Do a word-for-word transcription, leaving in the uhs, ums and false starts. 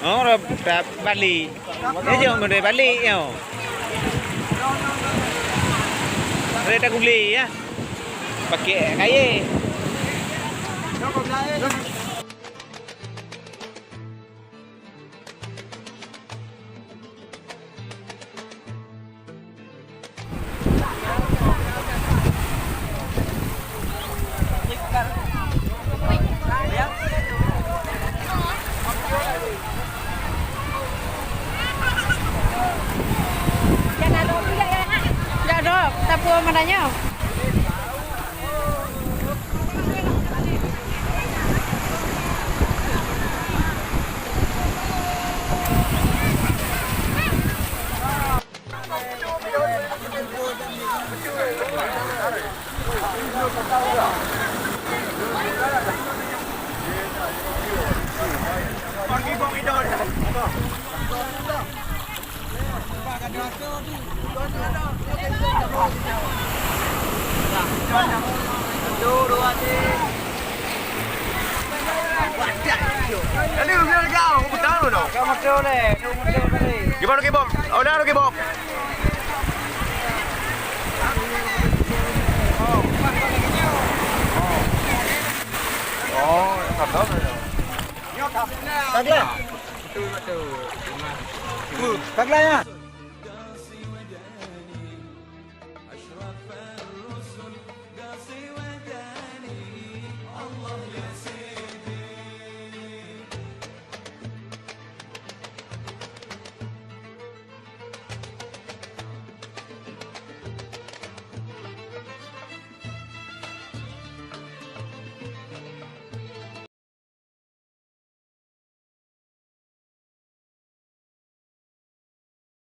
Oh, dah, dah balik. Dia jom, dia balik, yo. Dia dah guli, ya. Pakai kayé. Jak dok, tapi mana nyoe? Gimana, Ki Bob? Oh, dah, Ki Bob. Oh, tak tahu saya. Taglah. Taglah, ya.